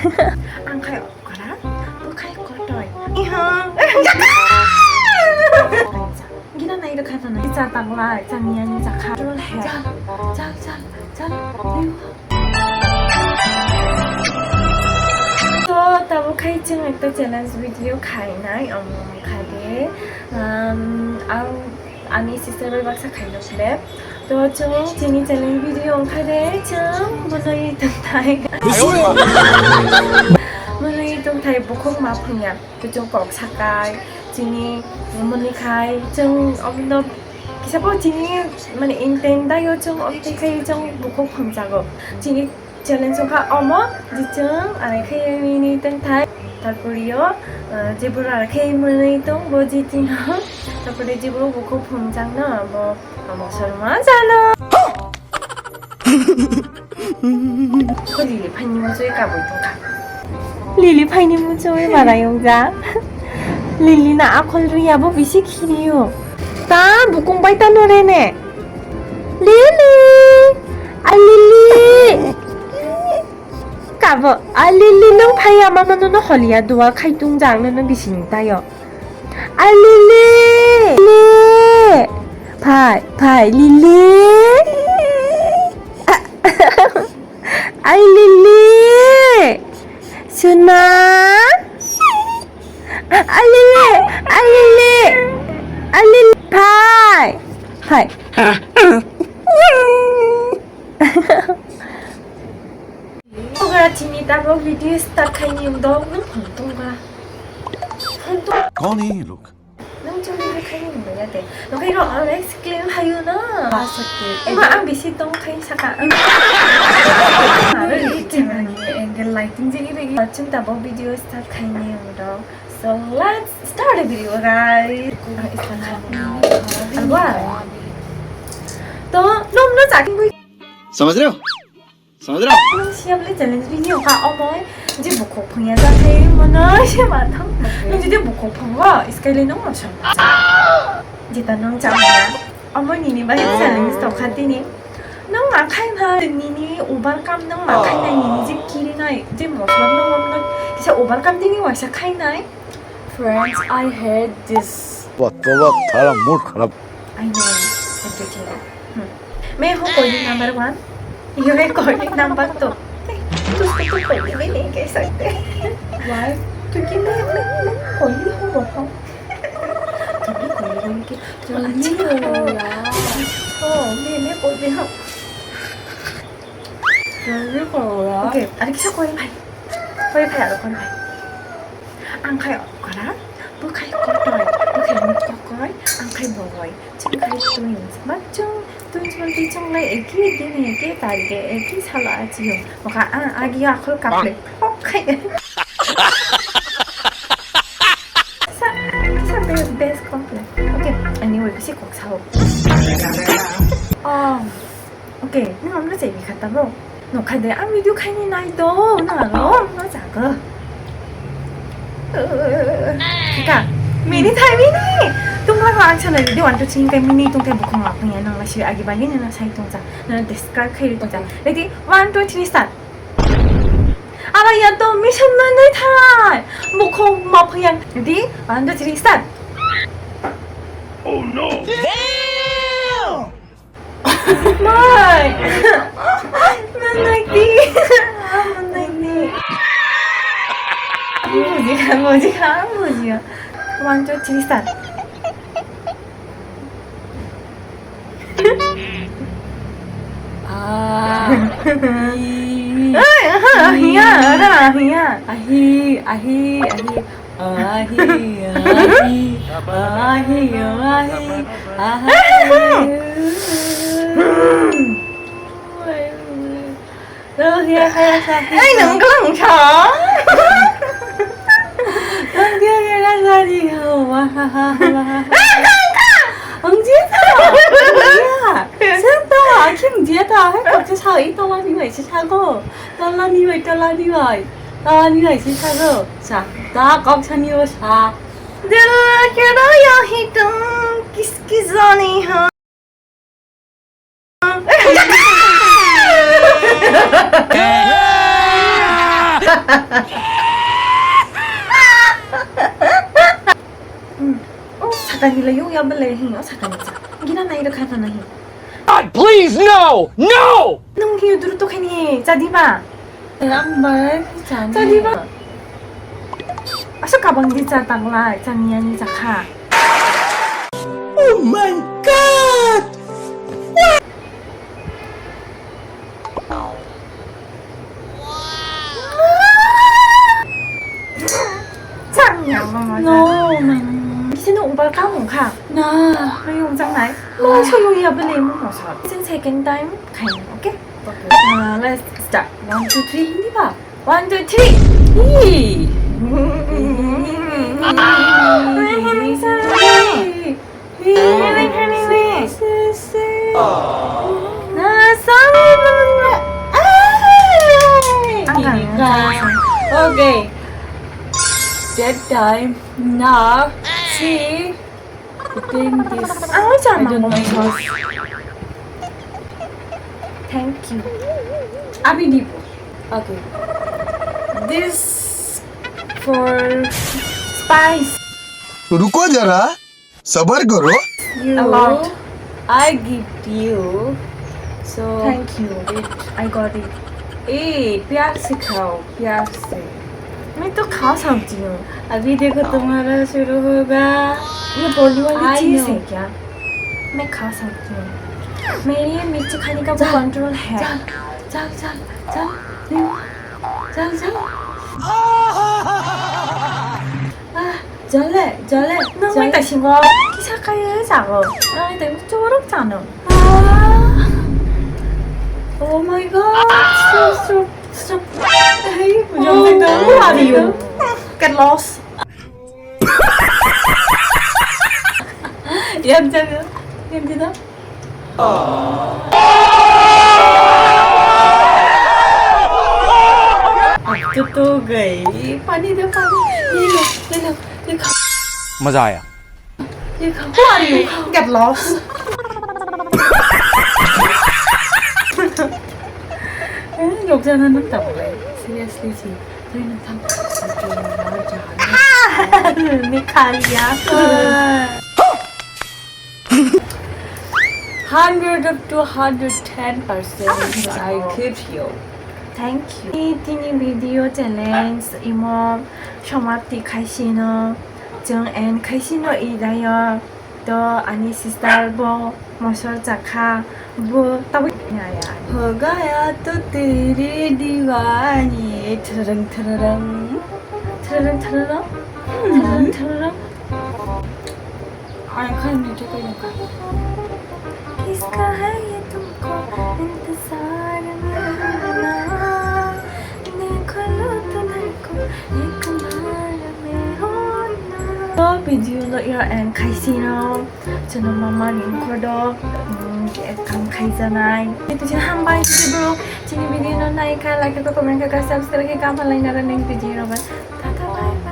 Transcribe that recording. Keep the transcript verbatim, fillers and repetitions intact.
Ang khai okra, bo khai kotoi. Iha. Gina nai rwkha nana. Cha tabla, cha niya ni cha kha. Chal, chal, chal, chal. So, tabuk khai chwng ekta challenge video khainai, omo kha de, um, ang ani sister bai baksa khaino khe. To, chwng chini challenge video wngkha de, chwng mwnwi tongthai. Mwnwi tongthai bukhuk ma phwngya. Kuchung kok sakai, chini mwnwi khai, chwng omono kisa bo chini, mane, intent dayo chwng omo twi khai chwng bukhuk phwngjago. Chini challenge wngkha omo, je chwng arai khai mwnwi tongthai, tarpor yo, eh, je bwrwi arai khai mwnwi tong, bo jitino, tarpore je bwrwi bukhuk phwngjakno, bo omo sorma jano. Ko Lili phaini muchungwi kabui tongkha. Lili phaini muchungwi barai wngjak. Lili na akhol rwya bo bisi khiriyo. Ta bukung bai tano rene. Lili! A Lili! Kabo, a Lili nwng phaiya mano nono holiya dua khai tungjak nono bising tayo. Ai Lili! Lili! Phai, phai, Lili! Ai Lili! Suna! Ai Lili! Ai Lili! Ai Lili! Phai! Phai! Oga chini tabok video start khaini wngdo, nwng phone tongba. Phone tong. कौन है ये लोग? Nwng chwng video khaini wngdo ya de. Nwng khaino ang next claim hayu na. Ema ang bisi tong khai saka. Angle lighting je iri. Chwng tabok video start khaini wngdo. So let's start the video, guys. Ang start khaini. Alwa. To nom no chakingwi. समझ रहे हो? समझ रहे हो? Nwng siyam le challenge video ka omoi je bukhuk phungya ja thai mono se ma thang. Nwng jodi bukhuk phungwa, sky le nwng rosong. Jeta nwng cha maya. Omoi nini bai challenge to kha tini. Nwng ma khai ma nini overcome nwng ma khai nai nini je kiri nai, je motlop nwng omno kisa overcome tini waisa khai nai. Friends, I hate this. वाह, तोबा, थारा मूड खराब। I know everything. Hmm. मैं हूँ Kohli number one, ये है Kohli number two। तुझको तो कोहली भी नहीं कह सकते। Why? क्योंकि मैं, मैं, मैं कोहली हूँ, बहुत। तुम भी कोहली बन के, तुम कोहली अच्छी हो यार। हो, मैं, मैं कोहली हूँ। कोहली हो यार। Okay, अरे किसा कोहली भाई? Kohli भाई, अरे कोहली भाई? Ang khai okra, bo khai kotoi, bo khai mutkokoi, ang khai bogoi. Chwng khai twins, ba chwng twins mantwi chwng lai eki dini eki tarike eki salo achio. Bokha ang agi akhol kaple phok khai. Sa, sa be-, best compliment. Okay, anyway, bisi kok sao. Oh. Okay, nwng amno chai bikha tamo? Nokha de, ang video khaini nai do, nwng ano amno jago. Kaka, mini thai mini. Tungla ko ang sana video one two three kai mini tung kai bukhong apang ya nang lasi agi bagi nang sai tung ja. Nang describe khai tung ja. Ready? One two three start. Aba ya to mission na nai thai. Bukhong ma phang ya. Ready? One two three start. Oh no. Damn! Mai! Manai di! Ah, manai di! Ang buji kha, ang buji kha, ang buji kha. One, two, three, start. Ah, hi. Ay, aha, ahiya, aha, ahiya. Ahi, ahi, ahi. Ahi, ahi, ahi, ahi, ahi. Ai, nang galang cha. Ang dia dia kan tadi. Wah, ha, ha, ha, ha. Ang dia ta. Ang dia. Siapa? Akhir dia ta. Hai, kok sa ito lagi, mai sa ko. Tala ni, mai, tala ni, mai. Tala ni, mai, sa ko. Sa, ta, kok sa ni, sa. Dil kira ya hitam, kiski jani ha. Hmm. Oh, sakani le yung ya bele hin, oh, sakani cha. Gina nai ro kha na hin. God, please, no! No! Nung hi duru to khani, cha di ba? Eh, ang ba, cha ni. Cha di ba? Asa kabang di cha tanglai, cha ni ani cha kha. Oh my God! Chang ya mama. No, mama. Kisa no ubal ka mung kha. Na. Mayung chang nai. Mo so yo ya bele mo mo sa. Second time khai, okay? Okay. Uh, let's start. One, two, three, hindi ba? One, two, three. Hee. Okay. That time, now, see, putting this. Ang sa I don't know. Thank you. Abi di po. Okay. This for spice. रुको जरा, सबर करो। You. A lot. I give you. So, thank you. It. I got it. ए, प्यार से खाओ, प्यार से। मैं तो खा सकती हूँ। अभी देखो, तुम्हारा शुरू होगा। ये बोलने वाली I चीज़ know. है क्या? मैं खा सकती हूँ। मेरी मिर्ची खाने का वो चल, कंट्रोल है। चल, चल, चल, चल, चल, चल। Ah, jale, jale, no, jale. Wait, I single. Kisa kaya jago. Ai, tei chorok chano. Ah. Oh my God. Stop, stop, stop. Hey, who are you? Get lost. Yang jaga. Yang jaga. अब तो, तो गई। पानी दे, पानी। ये लो, ये लो, ये खा। मजा आया। ये खा। Who are you? Get lost. Eh, लोग जाना ना तब गए। Seriously जी। Try na thang. Ni khaliya. Hundred up to hundred ten percent. I give you. Thank you. Tini video challenge imo somapti khaisino. Chwng and khaisino idayo. To ani sister bo mosor chakha bo tabuk ya ya. Ho gaya to teri diwani. Tharang tharang. Tharang tharang. Tharang tharang. Ai khai mita kai ka. Kiska hai ye tumko intezar mein hona. Dekho lo to dekho ek baar mein hona. To video lo ya and khaisino. Chwngno mama ni wngkor do, um, kam khaijanai. Tei chini hambai tei bro, chini video no nai kha, like kha, comment kha, subscribe kha, kam halai nara neng video rok. Tata bye bye.